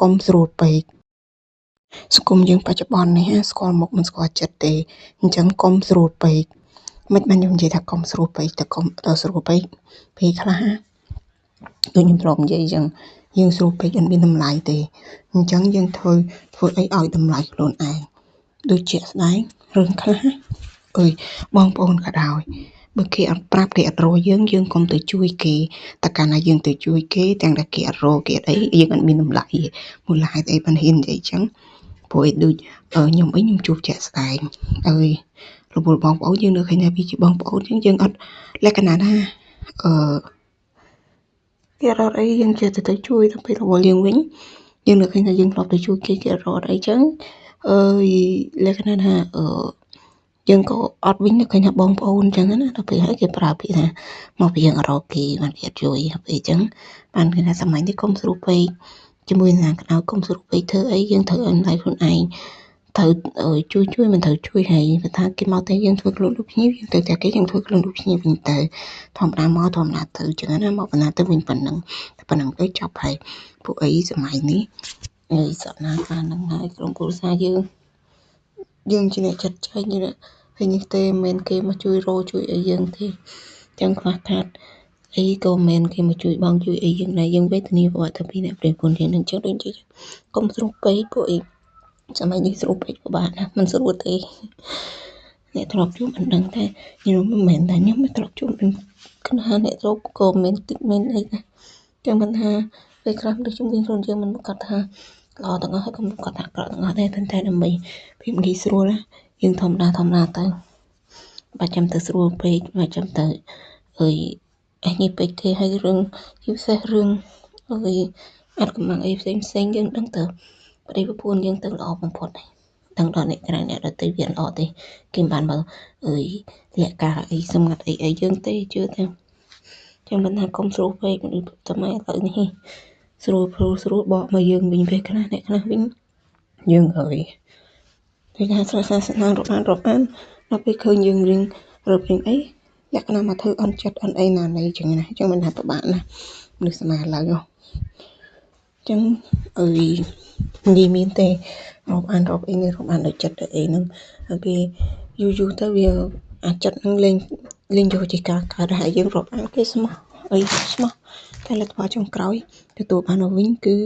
កុំស្រួលពេកសង្គមយើងបច្ចុប្បន្ននេះស្គាល់មុខមិនស្គាល់ចិត្តទេអញ្ចឹងកុំស្រួលពេកមិនបានខ្ញុំនិយាយថាកុំស្រួលពេកតែកុំដល់ស្រួលពេកពេលខ្លះដូចខ្ញុំធ្លាប់និយាយអញ្ចឹងយើងស្រួលពេកអត់មានតម្លៃទេអញ្ចឹងយើងធ្វើអីឲ្យតម្លៃខ្លួនឯងដូចជាក់ស្ដែងរឿងខ្លះអើយបងប្អូនក៏ដោយបើគេអត់ប្រាប់គេអត់រកយើងយើងកុំទៅជួយគេតែកាលណាយើងទៅជួយគេទាំងដែលគេអត់រកគេអត់អីយើងអត់មានតម្លៃទេមូលហេតុអីបានហ៊ាននិយាយចឹងព្រោះអីដូចខ្ញុំអីខ្ញុំជួបជាក់ស្ដែងអើយរវល់បងប្អូនយើងនៅឃើញថាវាជាបងប្អូនចឹងយើងអត់លក្ខណៈថាអឺគេរត់អីយើងចេះតែទៅជួយទៅពេលរវល់យើងវិញយើងនៅឃើញថាយើងធ្លាប់ទៅជួយគេគេរត់អីចឹងអើយលក្ខណៈថាអឺយើងក៏អត់វិញឃើញថាបងប្អូនចឹងណាដល់ពេលហើយគេប្រើពាក្យថាមកពីយើងរកគេបានគេអត់ជួយពេលចឹងបានគេថាសម័យនេះកុំស្រួលពេកជាមួយណាក្តៅកុំស្រួលពេកធ្វើអីយើងត្រូវឲ្យតម្លៃខ្លួនឯងត្រូវជួយមិនត្រូវជួយហើយបើថាគេមកតែយើងធ្វើខ្លួនដូចភ្ញៀវយើងទៅតែគេយើងធ្វើខ្លួនដូចភ្ញៀវវិញទៅធម្មតាមកធម្មតាទៅចឹងណាមកបណ្ណាទៅវិញប៉ុណ្ណឹងតែប៉ុណ្ណឹងទៅចប់ហើយពួកអីសម័យនេះអីសណាកាលហ្នឹងហើយក្រុមគ្រួសារយើងជាអ្នកចាត់ចែងនេះហើយនេះទេមិនមែនគេមកជួយរកជួយអីយើងទេចឹងខ្វះខាតអីក៏មិនគេមកជួយបងជួយអីយើងដែរយើងវេទនាប្រវត្តិពីអ្នកប្រពន្ធយើងនឹងចឹងដូចជាកុំស្រួលពេកពួកអីសម័យនេះស្រួលពេកពិបាកណាស់មិនស្រួលទេអ្នកធ្លាប់ជួបមិនដឹងតែខ្ញុំមិនមែនតែខ្ញុំមិនធ្លាប់ជួបគណៈអ្នកធ្លាប់ក៏មានតិចមានអីដែរចឹងមិនថាពេលខ្លះដូចជំនាញខ្លួនយើងមិនប្រកាសថាល្អទាំងអស់ហើយក៏មិនប្រកាសថាអាក្រក់ទាំងអស់ដែរប៉ុន្តែដើម្បីភាពងាយស្រួលណាយើងធម្មតាទៅបើចាំទៅស្រួលពេកបើចាំទៅអើយអេនេះពេកទេហើយរឿងជាពិសេសរឿងអើយអត់កំបាំងអីផ្សេងផ្សេងយើងដឹងទៅប្តីប្រពន្ធយើងទៅល្អបំផុតហើយដឹងដល់អ្នកក្រៅអ្នកដទៃវាល្អទេគេមិនបានមកអើយលាក់ការអីសម្ងាត់អីអីយើងទេជឿទេចឹងមិនថាកុំស្រួលពេកមនុស្សសម័យឥឡូវនេះស្រួលព្រោះស្រួលបកមកយើងវិញពេលខ្លះអ្នកខ្លះវិញយើងអើយដូចថាស្រាស្នារាប់អានដល់ពេលឃើញយើងរៀងរឹបរៀងអីលក្ខណៈមកធ្វើអន់ចិត្តអន់អីណាណីចឹងណាចឹងមិនថាពិបាកណាស់មនុស្សសម័យឥឡូវហ៎ចឹងអើយនិយាយមានទេរាប់អានរាប់អីនេះរាប់អានដល់ចិត្តអីហ្នឹងហើយពេលយូរយូរទៅវាអាចិត្តហ្នឹងលេងយកជាការកើតហើយយើងរាប់អានគេស្មោះអីស្មោះតែលទ្ធផលចុងក្រោយទទួលបានមកវិញគឺ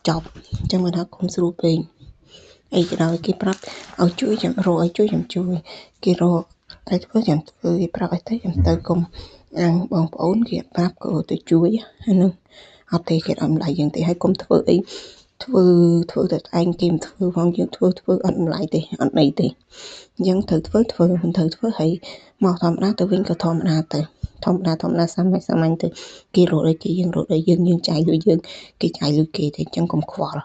ចប់ចឹងមិនថាគុំស្រួលពេកអីក៏ដោយគេប្រាប់ឲ្យជួយចាំរកឲ្យជួយចាំជួយគេរកតែធ្វើចាំធ្វើគេប្រាប់ឲ្យទៅចាំទៅកុំអាងបងប្អូនគេប្រាប់ក៏ទៅជួយហ្នឹងអត់ទេគេអត់តម្លៃយើងទេហើយកុំធ្វើអីធ្វើតែឯងគេមិនធ្វើផងយើងធ្វើអត់តម្លៃទេអត់ន័យទេអញ្ចឹងត្រូវធ្វើមិនត្រូវធ្វើហើយមកធម្មតាទៅវិញក៏ធម្មតាទៅធម្មតាសាមញ្ញទៅគេរកឲ្យគេយើងរកឲ្យយើងយើងចាយលុយយើងគេចាយលុយគេទេអញ្ចឹងកុំខ្វល់